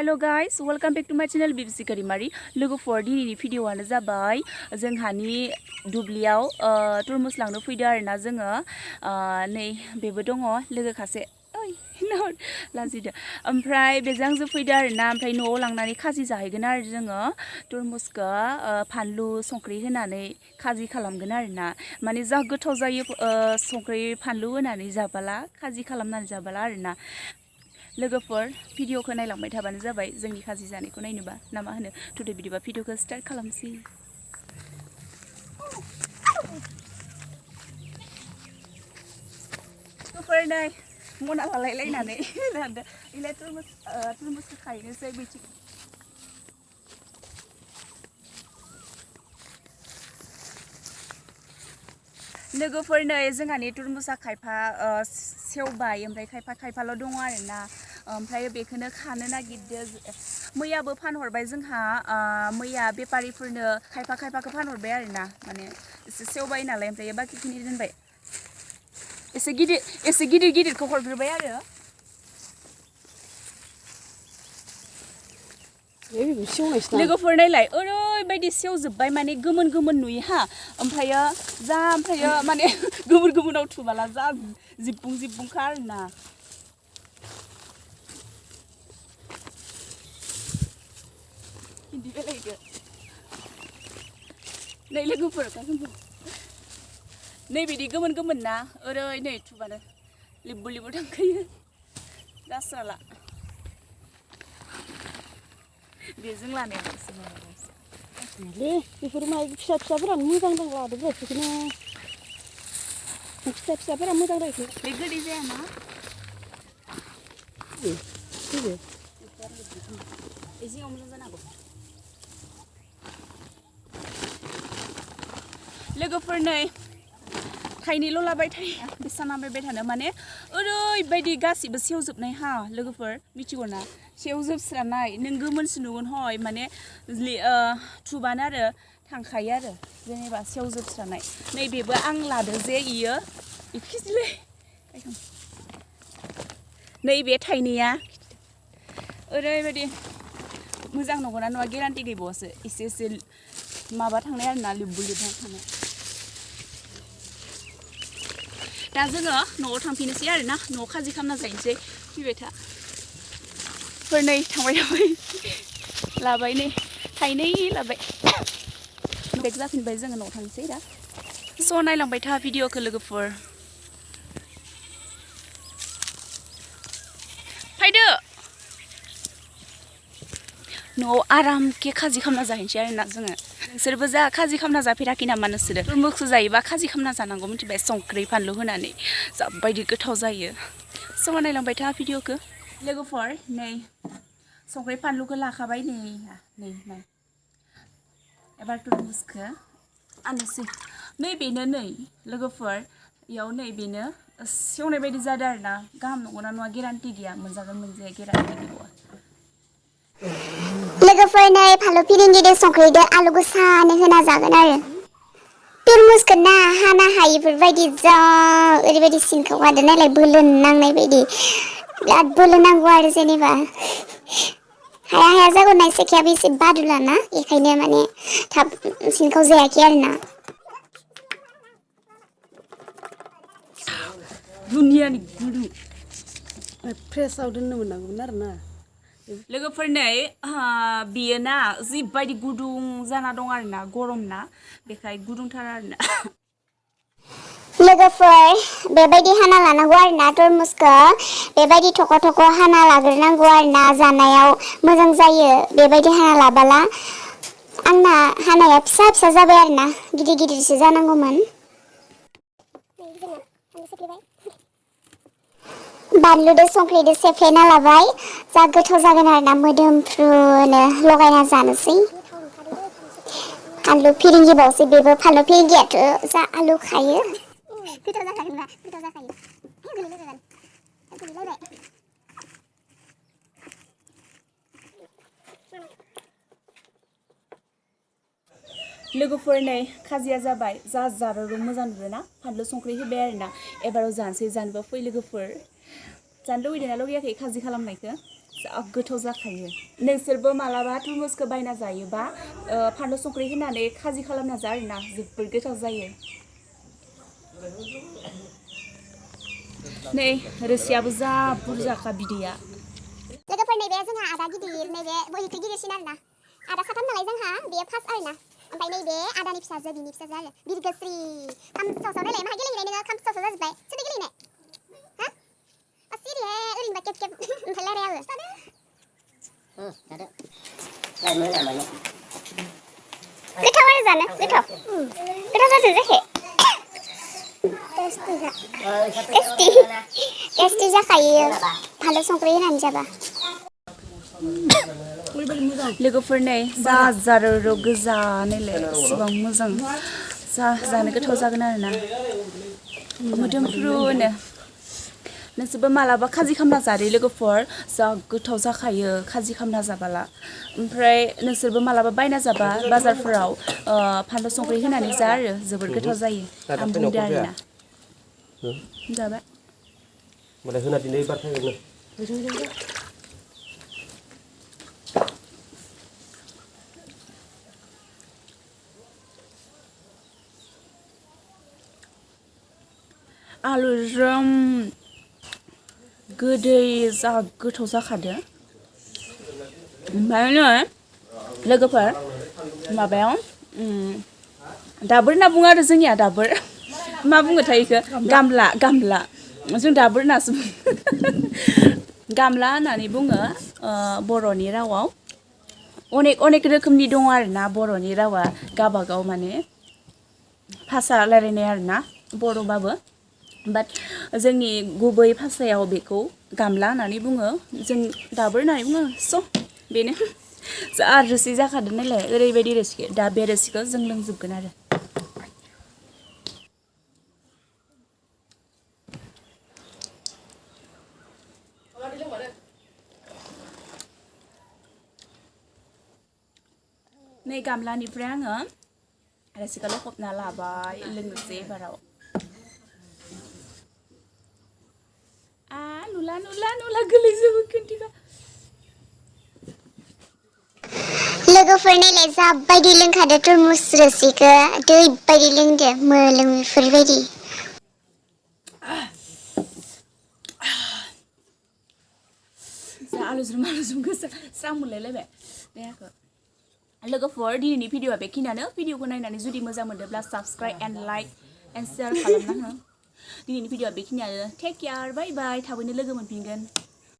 Hello guys, welcome back to my channel Bibisika daimary. लोगोफोर दिनैनि भिडिअआनो जाबाय जोंहानि दुब्लियाव तुरमुस लांनो फैदो आरोना जोङो नै बेबो दङ लोगो खासे लाजिदो ओमफ्राय बेजों जों फैदो आरोना ओमफ्राय न'आव लांनानै खाजि जाहैगोन आरो जोङो तुरमुसखौ फानलु संख्रि होनानै खाजि खालामगोन आरोना माने जा गोथाव जायो संख्रि फानलु होनानै जाबाला खाजि खालामनानै जाबाला आरोना लोगोफोर भिडिअखौ नायलांबाय थाबानो जाबाय जोंनि खाजि जानायखौ नायनोबा ना मा होनो थुदो बिदिबा भिडिअखौ स्टार्ट खालामसै लोगोफोर नै मना लालायलायनानै लांदो इलाय तुरमुसखौ खायनोसै बिथिं लोगोफोर नै जोंहानि तुरमुसा खायफा सेवबाय ओमफ्राय खायफाल' दङ आरोना ओमफ्राय बेखौनो खानो नागिरदो मैयाबो फानहरबाय जोंहा मैया बेफारिफोरनो खायफाखौ फानहरबाय आरोना माने एसे सेवबाय नालाय ओमफ्राय बाखिखिनि दोनबाय एसे गिदिरखौ हरग्रोबाय आरो लोगोफोर नायलाय ओरैबायदि सेवजोब्बाय माने गोमोन नुयो हा ओमफ्रायो माने गोमोनाव थुबाला जा जिब्बुंखा आरोना हिन्दी बेलायदो नै लोगोफोर नै बिदि गोमोन ना ओरै नै थुबानो लिब्बु थांखायो जास्राला बेजों लानायावसो बेफोर माइ फिसाफोरानो मोजां दं लादो बेखौनो फिसाफोरा मोजां जायो बे गोदै जायाना एसेयाव मोजां जानांगौ लोगोफोर नै थाइनैल' लाबाय थायो बेसेबां नांबाय थानो माने ओरैबायदि गासिबो सेवजोबनाय हा लोगोफोर मिथिगौ ना सेवजोबस्रानाय नों गोमोनसो नुगोन हय माने थुबानो आरो थांखायो आरो जेनेबा सेवजोबस्रानाय नैबेबो आं लादो जे इयो इखिजिलै नैबे थाइनैया ओरैबायदि मोजां नंगौना नङा गेरान्टि गैबावासो एसे माबा थांनाय आरोना लिब्बु थांनाय दा जोङो न'आव थांफिननोसै आरोना न'आव खाजि खालामना जाहैनोसै फैबाय था फोरनै थांबाय लाबाय नै थाइनै लाबाय बेग जाफिनबाय जोङो न'आव थांसै दा स' नायलांबाय था भिडिअखौ लोगोफोर फैदो न'आव आरामके खाजि खालामना जाहैनोसै आरोना जोङो नोंसोरबो जा खाजि खालामना जाफेराखै नामा नोंसोरो तुरमुसखौ जायोबा खाजि खालामना जानांगौ मिथिबाय संख्रि फानलु होनानै जाबायदि गोथाव जायो स' नायलांबाय था भिडिअखौ लोगोफोर नै संख्रि फानलुखौ लाखाबाय नै एबार तुरमुसखौ आनोसै नैबेनो नै लोगोफोर इयाव नैबेनो सेवनाय बायदि जादों आरोना गाहाम नंगौना नङा गेरान्टि गैया मोनजागोन मोनजाया गेरान्टि गैबावा लोगोफोर नै फानलु फिरिंगिदो संख्रिदो आलु गोसानो होना जागोन आरो तुरमुसखौ ना हाना हायिफोरबायदि जा ओरैबायदि सिनखौ हादो नालाय बोलो नांनाय बायदि बिराद बोलो नांगौ आरो जेनेबा हाया जागौ नाय सेखायाबो एसे बादुला ना बेखायनो माने थाब सिनखौ जायाखै आरोना दुनियानि गुदुं फ्रेसाव दोननो मोननांगौमोन आरोना लोगोफोर नै बियो ना जिबायदि गुदुं जाना दं आरोना गरम ना बेखाय गुदुंथार आरोना लोगोफोर बेबायदि हाना लानांगौ आरोना तुरमुसखौ बेबायदि थख' हाना लाग्रोनांगौ आरोना जानायाव मोजां जायो बेबायदि हाना लाबाला आंना हानाया फिसा जाबाय आरोना गिदिरसो जानांगौमोन बानलुदो संख्रिदो सेफ्लेना लाबाय जा गोथाव जागोन आरोना मोदोमफ्रुनो लगायना जानोसै फानलु फिरिंगिबावसो बेबो फानलु फिरिंगियाथ' जा आलु खायो गोथाव जाखायो लोगोफोर नै खाजिया जाबाय जा जारो मोजां नुदोंना फानलु संख्रि होबाय आरोना एबाराव जानोसै जानोबा फै लोगोफोर जानो लुगैदोंना लुगैयाखै खाजि खालामनायखौ जा गोथाव जाखायो नोंसोरबो मालाबा तुरमुसखौ बायना जायोबा फानलु संख्रि होनानै खाजि खालामना जा आरोना जोबोद गोथाव जायो नै रोसियाबो जा बुरजाखा बिदैया लोगोफोर नैबे जोंहा आदा गिदिर नैबे बयनिख्रुइ गिदिरसिन आरोना आदा साथाम नालाय जोंहा बेयो फार्स्ट आरोना ओमफ्राय नैबे आदानि फिसाजो बिनि फिसाजो आरो बिरगोस्रि खामसावसाव नायलाय माहा गेलेहैनाय नोङो खामसावसाव जाजोब्बाय सोरनो गेलेहैनाय हा सिरिहाय ओरैनोबा केब केब ओमफ्राय रायलायाबो गोथाव आरो जानो गोथाव जादों जायाखै टेस्टि जाखायो फानलु संख्रि होनानै जाबा लोगोफोर नै जा जारो गोजा नायलाय एसेबां मोजां जानो गोथाव जागोन आरोना मोदोमफ्रुनो नोंसोरबो मालाबा खाजि खामना जादो लोगोफोर जा गोथाव जाखायो खाजि खामना जाबाला ओमफ्राय नोंसोरबो मालाबा बायना जाबा बाजारफोराव फानलु संख्रि होनानै जा आरो जोबोद गोथाव जायो आं बुंदों आरोना जाबाय माने होना दिनै बार फैगोन आलुजों गोदै जा गोथाव जाखादो ओमफ्राय नै लोगोफोर माबायाव दाबोर होनना बुङो आरो जोंनिया दाबोर मा बुङोथाय इखो गामला जों दाबोर होननासो बुङो गामला होननानै बुङो बर'नि रावाव अनेक रोखोमनि दङ आरोना बर'नि रावा गाबागाव माने भाषा रायलायनाय आरोना बर'बाबो बाट जोंनि गुबै भाषायाव बेखौ गामला होननानै बुङो जों दाबोर होननानै बुङो स' बेनो जा रोसि जाखादों नालाय ओरैबायदि रोसि दा बे रोसिखौ जों लोंजोबगोन आरो नै गामलानिफ्राय आङो रोसिखौ लखबना लाबाय लोंनोसै एबाराव नुला गोलैजोबो खोन्थिबा लोगोफोर नायलाय जाबायदि लोंखादो तुरमुस रोसिखौ दै बायदि लोंदो मोलोमफोरबायदि जा आलुजों गोसा स्रां मोनलायलायबाय देहाखौ लोगोफोर दिनैनि भिडिअआ बेखिनियानो भिडिअखौ नायनानै जुदि मोजां मोनदोंब्ला subscribe and like and share खालामना हो दिनैनि भिडिअआ बेखिनियानो टेक केयार बाय बाय थाबैनो लोगो मोनफिनगोन